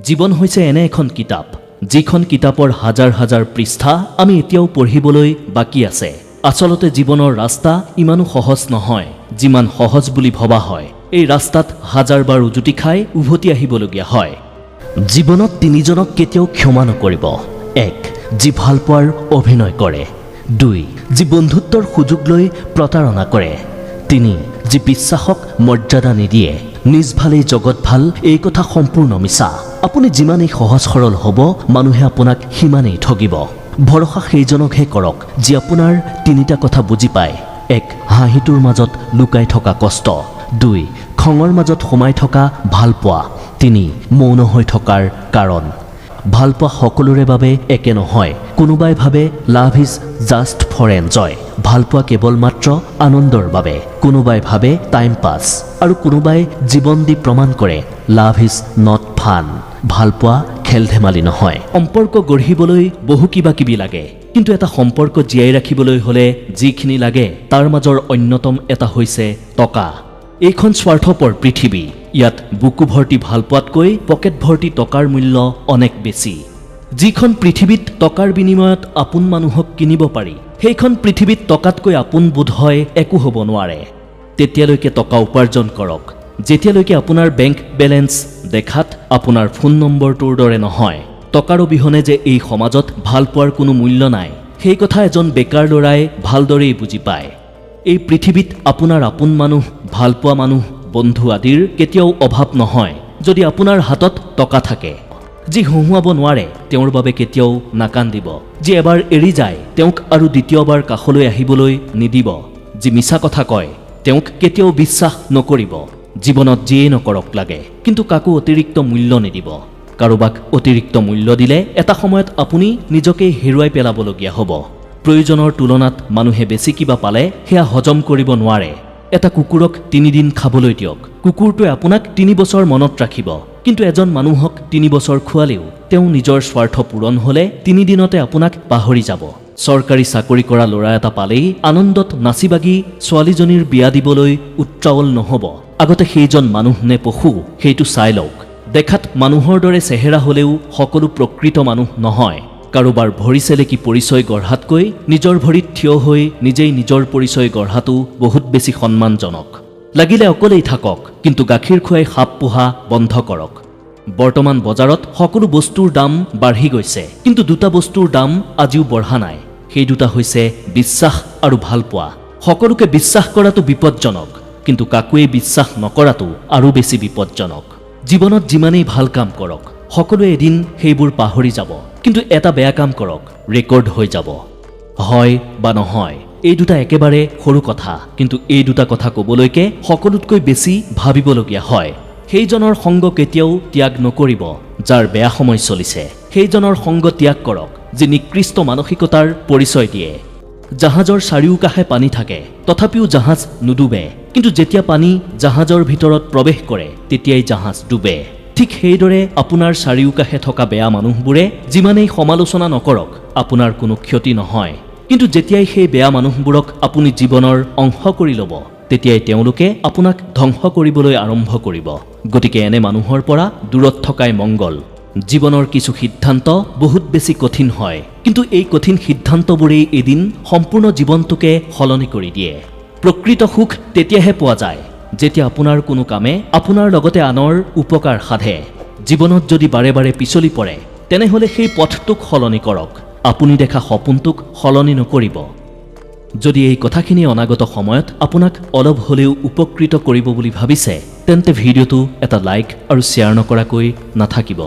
জীৱন হৈছে এনে এখন কিতাপ, যিখন কিতাপৰ হাজাৰ হাজাৰ পৃষ্ঠা আমি এতিয়াও পঢ়িবলৈ বাকী আছে। আচলতে জীৱনৰ ৰাস্তা ইমানো সহজ নহয় যিমান সহজ বুলি ভবা হয়। এই ৰাস্তাত হাজাৰবাৰ উজুতি খাই উভতি আহিবলগীয়া হয়। জীৱনত তিনিজনক কেতিয়াও ক্ষমা নকৰিব। এক, যি ভালপোৱাৰ অভিনয় কৰে। দুই, যি বন্ধুত্বৰ সুযোগ লৈ প্ৰতাৰণা কৰে। তিনি, যি বিশ্বাসক মৰ্যাদা নিদিয়ে। নিজ ভালেই জগত ভাল, এই কথা সম্পূৰ্ণ মিছা। আপুনি যিমানেই সহজ সৰল হ'ব, মানুহে আপোনাক সিমানেই ঠগিব। ভৰসা সেইজনকহে কৰক যি আপোনাৰ তিনিটা কথা বুজি পায়। এক, হাঁহিটোৰ মাজত লুকাই থকা কষ্ট। দুই, খঙৰ মাজত সোমাই থকা ভালপোৱা। তিনি, মৌন হৈ থকাৰ কাৰণ। ভালপোৱা সকলোৰে বাবে একে নহয়। কোনোবাই ভাবে "Love is just for enjoy", ভালপোৱা কেৱল মাত্ৰ আনন্দৰ বাবে। কোনোবাই ভাবে টাইম পাছ আৰু কোনোবাই জীৱন দি প্ৰমাণ কৰে, "Love is not fun", ভালপোৱা খেল ধেমালি নহয়। সম্পৰ্ক গঢ়িবলৈ বহু কিবা কিবি লাগে, কিন্তু এটা সম্পৰ্ক জীয়াই ৰাখিবলৈ হ'লে যিখিনি লাগে তাৰ মাজৰ অন্যতম এটা হৈছে টকা। এইখন স্বাৰ্থপৰ পৃথিৱী। ইয়াত বুকু ভৰ্তি ভালপোৱাতকৈ পকেট ভৰ্তি টকাৰ মূল্য অনেক বেছি। যিখন পৃথিৱীত টকাৰ বিনিময়ত আপোন মানুহক কিনিব পাৰি, সেইখন পৃথিৱীত টকাতকৈ আপোন বোধ হয় একো হ'ব নোৱাৰে। তেতিয়ালৈকে টকা উপাৰ্জন কৰক যেতিয়ালৈকে আপোনাৰ বেংক বেলেঞ্চ দেখাত আপোনাৰ ফোন নম্বৰটোৰ দৰে নহয়। টকাৰ অবিহনে যে এই সমাজত ভালপোৱাৰ কোনো মূল্য নাই, সেই কথা এজন বেকাৰ ল'ৰাই ভালদৰেই বুজি পায়। এই পৃথিৱীত আপোনাৰ আপোন মানুহ, ভালপোৱা মানুহ, বন্ধু আদিৰ কেতিয়াও অভাৱ নহয়, যদি আপোনাৰ হাতত টকা থাকে। যি হহুৱাব নোৱাৰে তেওঁৰ বাবে কেতিয়াও নাকান্দিব। যি এবাৰ এৰি যায় তেওঁক আৰু দ্বিতীয়বাৰ কাষলৈ আহিবলৈ নিদিব। যি মিছা কথা কয় তেওঁক কেতিয়াও বিশ্বাস নকৰিব। জীৱনত যিয়েই নকৰক লাগে, কিন্তু কাকো অতিৰিক্ত মূল্য নিদিব। কাৰোবাক অতিৰিক্ত মূল্য দিলে এটা সময়ত আপুনি নিজকেই হেৰুৱাই পেলাবলগীয়া হ'ব। প্ৰয়োজনৰ তুলনাত মানুহে বেছি কিবা পালে সেয়া হজম কৰিব নোৱাৰে। এটা কুকুৰক 3 দিন খাবলৈ দিয়ক, কুকুৰটোৱে আপোনাক 3 বছৰ মনত ৰাখিব। কিন্তু এজন মানুহক 3 বছৰ খোৱালেও তেওঁ নিজৰ স্বাৰ্থ পূৰণ হ'লে 3 দিনতে আপোনাক পাহৰি যাব। চৰকাৰী চাকৰি কৰা ল'ৰা এটা পালেই আনন্দত নাচি বাগি ছোৱালীজনীৰ বিয়া দিবলৈ উত্ৰাৱল নহ'ব। আগতে সেইজন মানুহ নে পশু সেইটো চাই লওক। দেখাত মানুহৰ দৰে চেহেৰা হ'লেও সকলো প্ৰকৃত মানুহ নহয়। কাৰোবাৰ ভৰি চেলেকি পৰিচয় গঢ়াতকৈ নিজৰ ভৰিত থিয় হৈ নিজেই নিজৰ পৰিচয় গঢ়াটো বহুত বেছি সন্মানজনক। লাগিলে অকলেই থাকক, কিন্তু গাখীৰ খুৱাই সাপ পোহা বন্ধ কৰক। বৰ্তমান বজাৰত সকলো বস্তুৰ দাম বাঢ়ি গৈছে, কিন্তু দুটা বস্তুৰ দাম আজিও বঢ়া নাই। সেই দুটা হৈছে বিশ্বাস আৰু ভালপোৱা। সকলোকে বিশ্বাস কৰাটো বিপদজনক, কিন্তু কাকোৱেই বিশ্বাস নকৰাটো আৰু বেছি বিপদজনক। জীৱনত যিমানেই ভাল কাম কৰক, সকলোৱে এদিন সেইবোৰ পাহৰি যাব। কিন্তু এটা বেয়া কাম কৰক, ৰেকৰ্ড হৈ যাব। হয় বা নহয়, এই দুটা একেবাৰে সৰু কথা, কিন্তু এই দুটা কথা ক'বলৈকে সকলোতকৈ বেছি ভাবিবলগীয়া হয়। সেইজনৰ সংগ কেতিয়াও ত্যাগ নকৰিব যাৰ বেয়া সময় চলিছে। সেইজনৰ সংগ ত্যাগ কৰক যি নিকৃষ্ট মানসিকতাৰ পৰিচয় দিয়ে। জাহাজৰ চাৰিওকাষে পানী থাকে, তথাপিও জাহাজ নুডুবে। কিন্তু যেতিয়া পানী জাহাজৰ ভিতৰত প্ৰৱেশ কৰে, তেতিয়াই জাহাজ ডুবে। ঠিক সেইদৰে আপোনাৰ চাৰিওকাষে থকা বেয়া মানুহবোৰে যিমানেই সমালোচনা নকৰক, আপোনাৰ কোনো ক্ষতি নহয়। কিন্তু যেতিয়াই সেই বেয়া মানুহবোৰক আপুনি জীৱনৰ অংশ কৰি ল'ব, তেতিয়াই তেওঁলোকে আপোনাক ধ্বংস কৰিবলৈ আৰম্ভ কৰিব। গতিকে এনে মানুহৰ পৰা দূৰত থকাই মংগল। জীৱনৰ কিছু সিদ্ধান্ত বহুত বেছি কঠিন হয়, কিন্তু এই কঠিন সিদ্ধান্তবোৰেই এদিন সম্পূৰ্ণ জীৱনটোকে সলনি কৰি দিয়ে। প্ৰকৃত সুখ তেতিয়াহে পোৱা যায় যেতিয়া আপোনাৰ কোনো কামে আপোনাৰ লগতে আনৰ উপকাৰ সাধে। জীৱনত যদি বাৰে বাৰে পিছলি পৰে, তেনেহ'লে সেই পথটোক সলনি কৰক, আপুনি দেখা সপোনটোক সলনি নকৰিব। যদি এই কথাখিনি অনাগত সময়ত আপোনাক অলপ হ'লেও উপকৃত কৰিব বুলি ভাবিছে, তেন্তে ভিডিঅ'টো এটা লাইক আৰু শ্বেয়াৰ নকৰাকৈ নাথাকিব।